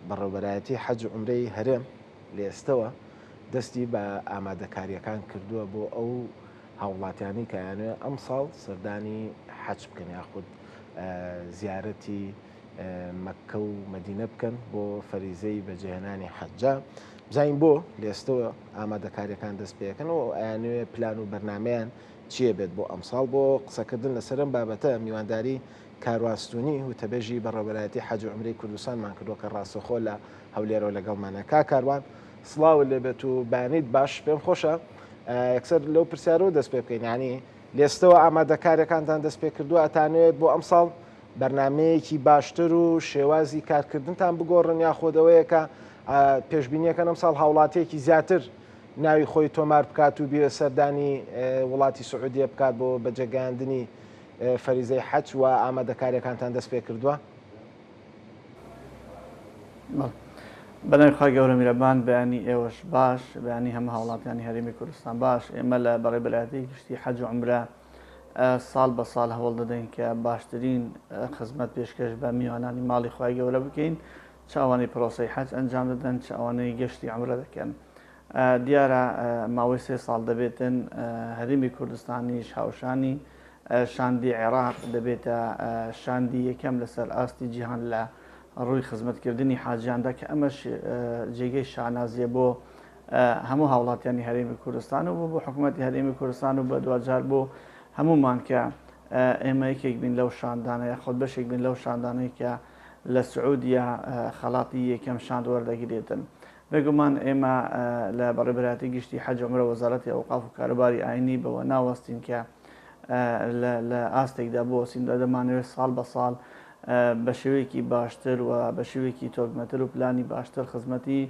بەڕێوبەرایەتی حەج و عومرەی هەرێم لە ئێستەوە دەستی بە ئامادەکارییەکان کردووە بۆ ئەو هاوڵاتیانەی کە ئەیانەوێت ئەمساڵ سەردانی حەج بکەن یاخود زیارەتی مەککە و مەدینە بکەن بۆ فەریزەی بەجێهێنانی حەج. جا بزانین بۆ لە ئێستەوە ئامادەکارییەکان دەست پێ ئەکەن و ئەیانەوێت پلان و بەرنامەیان چییە بێت بۆ ئەمساڵ. بۆ قسەکردن لەسەر ئەم بابەتە میوانداری کاروان ستونی وتەبێژی بەڕێوەبەرایەتی حەج و عومرەی کوردستانمان کردووە کە ڕاستەوخۆ لە هەولێرەوە لەگەڵمانە. کاک کاروان سڵاوت لێبێت و بەیانیت باش. پێم خۆشە یەکسەر لەو پرسیارەوە دەست پێ بکەین، یعنی لێستەوە ئامادەکاریەکانتان دەست پێ کردووە، ئەتانەوێت بۆ ئەمساڵ بەرنمەیەکی باشتر و شێوازی کارکردنتان بگۆڕن یاخود ئەوەیە کە پێشبینیەکەن ئەمساڵ هاوڵاتیەکی زیاتر ناوی خۆی تۆمار بکات و بیوێ سەردانی وڵاتی سعودیە بکات بۆ بەجێگەیاندنی فەریزەی حەج و ئامادەکاریەکانتان دەست پێ کردووە؟ بەناوی خوای گەورە میرەبان بەیانی ئێوەش باش بەیانی هەموو هاوڵاتیانی هەرێمی کوردستان باش ئێمە لە بەڕێوەبەرایەتی گشتی حەج و عومرە ساڵ بە ساڵ هەوڵ دەدەین کە باشترین خزمەت پێشکەش بە میوانانی ماڵی خوای گەورە بکەین چ ئەوانەی پرۆسەی حەج ئەنجام دەدەن چ ئەوانەی گەشتی عومرە دەکەن دیارە ماوەی سێ ساڵ دەبێتن هەرێمی کوردستانیش هاوشانی شاندی عێراق دەبێتە شاندی یەکەم لەسەر ئاستی جیهان لە ڕووی خزمەتکردنی حاجیاندا کە ئەمەش جێگەی شانازیە بۆ هەموو هاوڵاتیانی هەرێمی کوردستان و بۆ حکوومەتی هەرێمی کوردستان و بە دواجار بۆ هەموومان کە ئێمە یەکێک بین لەو شاندانە یاخود بەشێک بین لەو شاندانەی کە لە سعودیە خەڵاتی یەکەم شاند وەردەگرێتن. بێگومان ئێمە لە بەڕێوەبەرایەتی گشتی حەج و عومرە وەزارەتی ئەوقاف و کاروباری ئاینی بەوە ناوەستین کە لە ئاستێکدا بوەستین و دەمانەوێت ساڵ بە ساڵ بە شێوەیەکی باشتر و بە شێوەیەکی تۆکمەتر و پلانی باشتر خزمەتی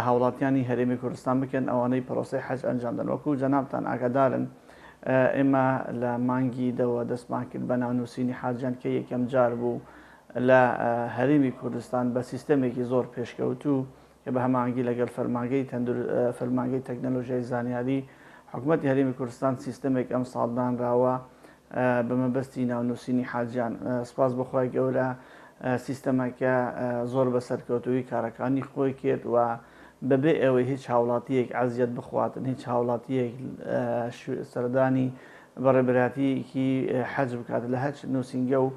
هاوڵاتیانی هەرێمی کوردستان بکەن ئەوانەی پرۆسەی حەج ئەنجام دەن. وەکو جەنابتان ئاگادارن ئێمە لە مانگی دەوە دەستمان کرد بە ناونووسینی حاجیان کە یەکەم جار بوو لە هەرێمی کوردستان بە سیستەمێکی زۆر پێشکەوتوو کە بە هەماهەنگی لەگەڵ فەرمانگەی فەرمانگەی تەکنەلۆژیای زانیاری حکومەتی هەرێمی کوردستان سیستەمێک ئەمساڵ دانراوە بە مەبەستی ناونووسینی حاجیان. سوپاس بۆ خوای گەورە سیستەمەکە زۆر بە سەرکەوتوویی کارەکانی خۆی کرد و بەبێ ئەوەی هیچ هاوڵاتییەک ئەزیەت بخواتن، هیچ هاوڵاتییەک سەردانی بەڕێوەبەرایەتییەکی حەج بکات لە هەچ نووسینگە و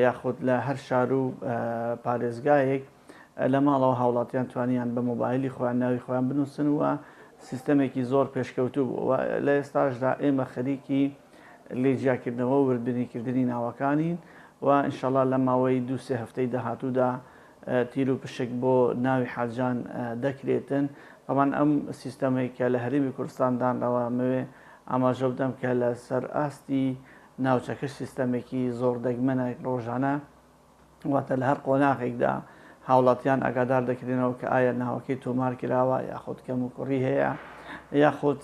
یاخود لە هەر شار و پارێزگایەک لە ماڵەوە هاوڵاتیان توانیان بە مۆبایلی خۆیان ناوی خۆیان بنووسن و سیستەمێکی زۆر پێشکەوتوو بوو و لە ئێستاشدا ئێمە خەریکی لێجیاکردنەوە و وردبینیکردنی ناوەکانین و ئینشەڵا لە ماوەی دوو سێ هەفتەی داهاتوودا تیر و پشک بۆ ناوی حاجیان دەکرێتن. تەبعەن ئەم سیستەمەی کە لە هەرێمی کوردستان دانراوە ئەمەوێ ئاماژە بدەم کە لە سەر ئاستی ناوچەکەش سیستەمێکی زۆر دەگمەنە ڕۆژانە واتە لە هەر قۆناغێکدا هاوڵاتیان ئاگادار دەکرێنەوە کە ئایا ناوەکەی تۆمار کراوە یاخود کەموکوڕی هەیە یاخود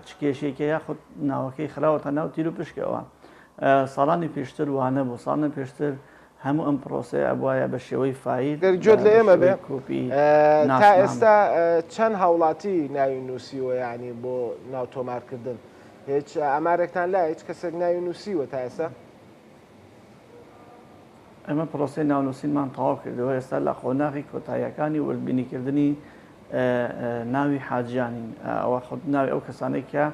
چ کێشێکە یاخود ناوەکەی خراوەتە ناو تیر و پشکەوە. ساڵانی پێشتر وانەبوو، ساڵانی پێشتر هەموو ئەم پرۆسەیە ئەبوایە بە شێوەی فایل گەر گوێت لە بە ئێمە بێ شێوەی کۆپی تا ناسنامە. ئێستا چەند هاوڵاتی ناوی نووسیوە یانی بۆ ناو تۆمارکردن هیچ ئامارێکتان لایە هیچ کەسێک ناوی نووسیوە تا ئێستا؟ ئێمە پرۆسەی ناونووسینمان تەواو کردووە، ئێستا لە قۆناغی کۆتاییەکانی وردبینیکردنی ناوی حاجیانین، ئەوە خود ناوی ئەو کەسانەی کە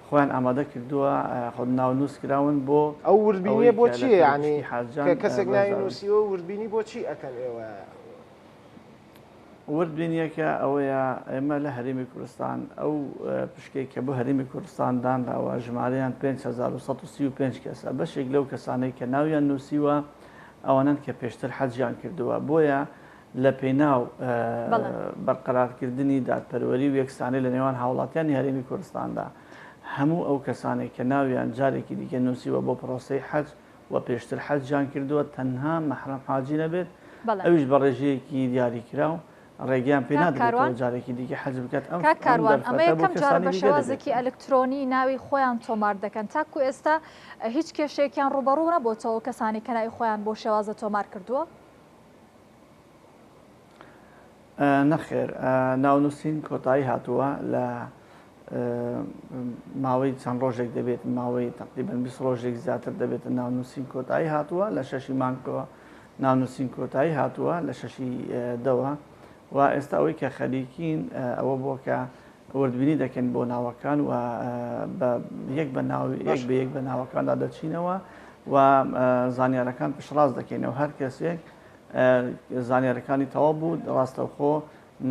خۆیان ئامادە کردووە خود ناونووس کراون بۆ ئەو وردبینیە ئەوەی بۆ کە لە چییە یانی تیروپشکی حاجیان کە کەسێک ناوی بەشدارن. نووسیوە وردبینی بۆ چی ئەکەن ئێوە؟ وردبینیەکە ئەوەیە ئێمە لە هەرێمی کوردستان ئەو پشکەی کە بۆ هەرێمی کوردستان دانراوە ژمارەیان 5135 کەسە، بەشێک لەو کەسانەی کە ناویان نووسیوە ئەوانەن کە پێشتر حەجیان کردووە، بۆیە لە پێناو بەرقەرارکردنی دادپەروەری و یەکسانی لە نێوان هاوڵاتیانی هەرێمی کوردستاندا هەموو ئەو کەسانەی کە ناویان جارێکی دیکە نووسیوە بۆ پرۆسەی حەج و پێشتر حەجیان کردووە تەنها مەحرەم حاجی نەبێت ئەویش بە ڕێژەیەکی دیاریکراو ڕێگەیان پێ کاک نادرێتەوە کاروان جارێکی دیکە حەج بکات ئەم کاک ئەم کاروان ئەمە دەرفەتە بۆ یەکەم جارە کەسانی بە دیکە شێوازێکی دەبێتن. ئەلکترۆنی ناوی خۆیان تۆمار دەکەن تاکو ئێستا هیچ کێشەیەکیان ڕووبەڕوو نەبۆتەوە ئەو کەسانەی کە ناوی خۆیان بەو شێوازە تۆمار کردووە؟ نەخێر ناونووسین کۆتایی هاتووە لە ماوەی چەند ڕۆژێک دەبێت ماوەی تقریبا 20 ڕۆژێک زیاتر دەبێت ناونووسین کۆتایی هاتووە لە شەشی مانگەوە. ناونووسین کۆتایی هاتووە لە شەشی دەوە و ئێستا ئەوەی کە خەریکین ئەوە بۆ کە وردبینی دەکەین بۆ ناوەکان و بە یەک بە ناو یەک بە یەک بە ناوەکاندا دەچینەوە و زانیارەکان پشتڕاست دەکەینەوە هەر کەسێک زانیارەکانی تەواو بوو ڕاستەوخۆ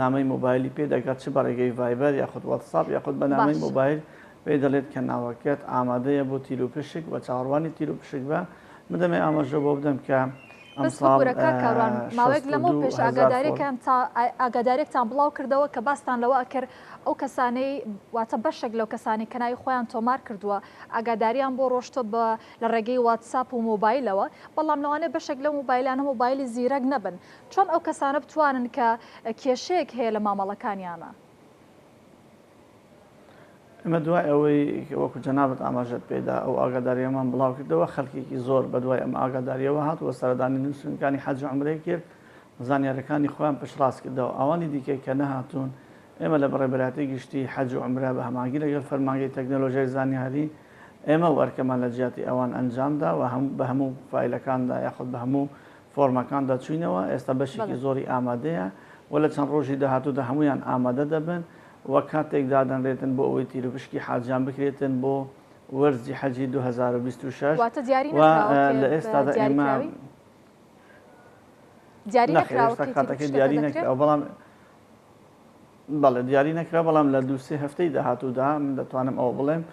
نامەی مۆبایلی پێ دەگات چ بە ڕێگەی ڤایبەر یاخود واتساپ یاخود بە نامەی مۆبایل پێی دەڵێت کە ناوەکەت ئامادەیە بۆ تیروپشک و چاوەڕوانی تیروپشک بە. من دەمەوێت ئاماژە بۆ بدەم کە بەس ببورە کاک کاروان ماوەیەک لەمەو پێش ئاگاداریەکان تا ئاگاداریەکتان بڵاو کردەوە کە باستان لەوە ئەکرد ئەو کەسانەی واتە بەشێک لەو کەسانی کە ناوی خۆیان تۆمار کردووە ئاگاداریان بۆ ڕۆشتوە بە لە ڕێگەی واتساپ و مۆبایلەوە بەڵام لەوانەیە بەشێک لەو مۆبایلانە مۆبایلی زیرەک نەبن چۆن ئەو کەسانە بتوانن کە کێشەیەک هەیە لە مامەڵەکانیانە؟ ئێمە دوای ئەوەی وەکو جەنابت ئاماژەت پێدا ئەو ئاگاداریەمان بڵاو کردەوە خەڵکێکی زۆر بە دوای ئەم ئاگاداریەوە هات و سەردانی نووسینگەکانی حەج و عومرەی کرد زانیارەکانی خۆیان پشتڕاست کردەوە ئەوانی دیکە کە نەهاتوون ئێمە لە بەڕێوەبەرایەتی گشتی حەج و عومرە بە هەماهەنگی لەگەڵ فەرمانگەی تەکنەلۆژیای زانیاری ئێمە و ئەرکەمان لە جیاتی ئەوان ئەنجامدا و بە هەموو فایلەکاندا یاخود بە هەموو فۆرمەکاندا چووینەوە، ئێستا بەشێکی زۆری ئامادەیە و لە چەند ڕۆژی داهاتوودا هەموویان ئامادە دەبن و کاتێک دادەنرێتن بۆ ئەوەی تیروپشکی حاجیان بکرێتن بۆ وەرزی حەجی 2026 واتە دیاری و نەکراوە کێ لە بە ئێستادا ئێمە دیاریکراوی؟ دیاری نەخێر نەکراوە ئێستا کەی کاتەکەی تیروپشکەکە دیاری دەکرێت؟ نەکراوە بەڵام بەڵێ دیاری نەکرا بەڵام لە دوو سێ هەفتەی داهاتوودا من دەتوانم ئەوە بڵێم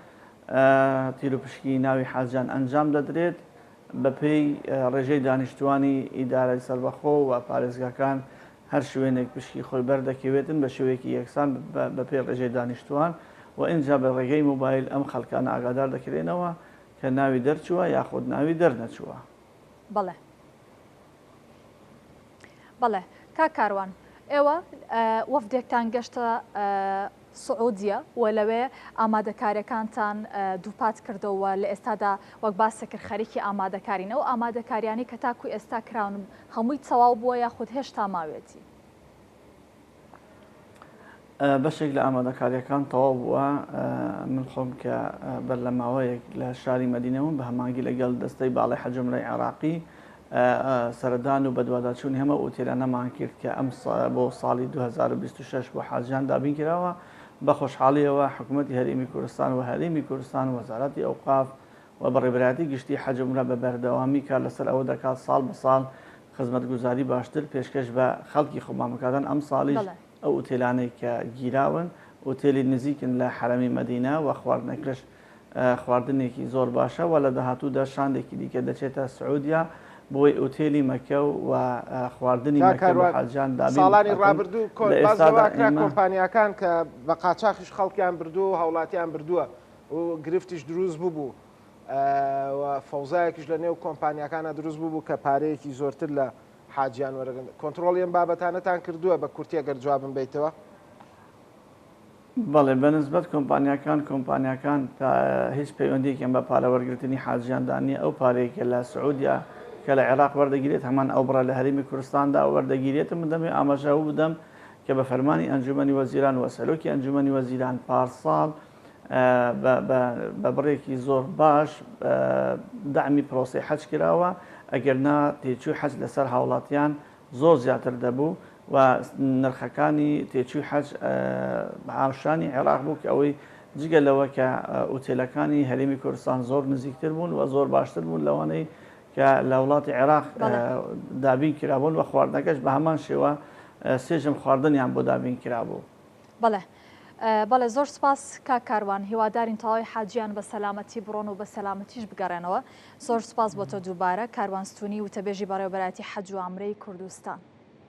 تیروپشکی ناوی حاجیان ئەنجام دەدرێت بەپێی ڕێژەی دانیشتووانی ئیدارەی سەربەخۆ و پارێزگاکان هەر شوێنێک پشکی خۆی بەردەکەوێتن بە شێوەیەکی یەکسان بەپێی ڕێژەی دانیشتووان و ئینجا بە ڕێگەی مۆبایل ئەم خەڵکانە ئاگادار دەکرێنەوە کە ناوی دەرچووە یاخود ناوی دەرنەچووە. بەڵێ. بەڵێ کاک کاروان ئێوە وەفدێکتان گەشتە سعودیە و لەوێ ئامادەکاریەکانتان دووپات کردەوە لە ئێستادا وەک باست کرد خەریکی ئامادەکارین ئەو ئامادەکاریانەی کە تاکو ئێستا کراون هەمووی تەواو بووە یاخود هێشتا ماوێتی؟ بەشێک لە ئامادەکارییەکان تەواو بووە، من خۆم کە بەر لە ماوەیەک لە شاری مەدینە بووم بە هەماهەنگی لەگەڵ دەستەی باڵای حەج و عومرەی عێراقی سەردان و بەدواداچوونی هەموو ئوتێلانەمان کرد کە ئەم بۆ ساڵی 2026 بۆ حاجیان دابین کراوە، بە خۆشحاڵییەوە حکوومەتی هەرێمی کوردستان و هەرێمی کوردستان و وەزارەتی ئەوقاف و بەڕێوەبەرایەتی گشتی حەج و عومرە بە بەردەوامی کار لەسەر ئەوە دەکات ساڵ بە ساڵ خزمەتگوزاری باشتر پێشکەش بە خەڵکی خۆمان بکاتن، ئەمساڵیش ئەو ئوتێلانەی کە گیراون ئوتێلی نزیکن لە حەرەمی مەدینە و خواردنەکەش خواردنێکی زۆر باشە و لە داهاتوودا شاندێکی دیکە دەچێتە سعودیا بۆی ئوتێلی مەکە و خواردنی کاک مەکە بۆ کاروان حاجیان دابین ساڵانی بکاتن ڕابردوو کۆن لە باس ئێستادا لەوە کرا ئێمە کۆمپانیاکان کە بە قاچاخیش خەڵکیان بردووە و هاوڵاتیان بردووە و گرفتیش دروست ببوو و فەوزایەکیش لە نێو کۆمپانیاکانە دروست ببوو کە پارەیەکی زۆرتر لە حاجیان وەرەگرن کۆنتڕۆڵی ئەم بابەتانەتان کردووە بە کورتی ئەگەر جوابم بەیتەوە؟ بەڵێ بەنسبەت کۆمپانیاکان کۆمپانیاکان هیچ پەیوەندیەکیان بە پارە وەرگرتنی حاجیاندا نییە ئەو پارەیە کە لە سعودیا کە لە عێراق وەردەگیرێت هەمان ئەو بڕە لە هەرێمی کوردستاندا وەردەگیرێت من دەمەوێت ئاماژە ئەو بدەم کە بە فەرمانی ئەنجومەنی وەزیران و سەرۆکی ئەنجومەنی وەزیران پارساڵ بە بڕێکی زۆر باش دەعمی پرۆسەی حەج کراوە، ئەگەرنا تێچووی حەج لەسەر هاوڵاتیان زۆر زیاتر دەبوو و نرخەکانی تێچووی حەج هاوشانی عێراق بوو کە ئەوەی جگە لەوە کە ئوتێلەکانی هەرێمی کوردستان زۆر نزیکتر بوون و زۆر باشتر بوون لەوانەی کە لە وڵاتی عێراق دابین کرابوون و خواردنەکەش بە هەمان شێوە سێ ژەم خواردنیان بۆ دابین کرابوو. بەڵێ بەڵێ زۆر سوپاس کاک کاروان هیوادارین تەواوی حاجیان بە سەلامەتی بڕۆن و بە سەلامەتیش بگەڕێنەوە زۆر سوپاس بۆ تۆ دووبارە کاروان ستونی وتەبێژی بەڕێوەبەرایەتی حەج و عەمرەی کوردستان.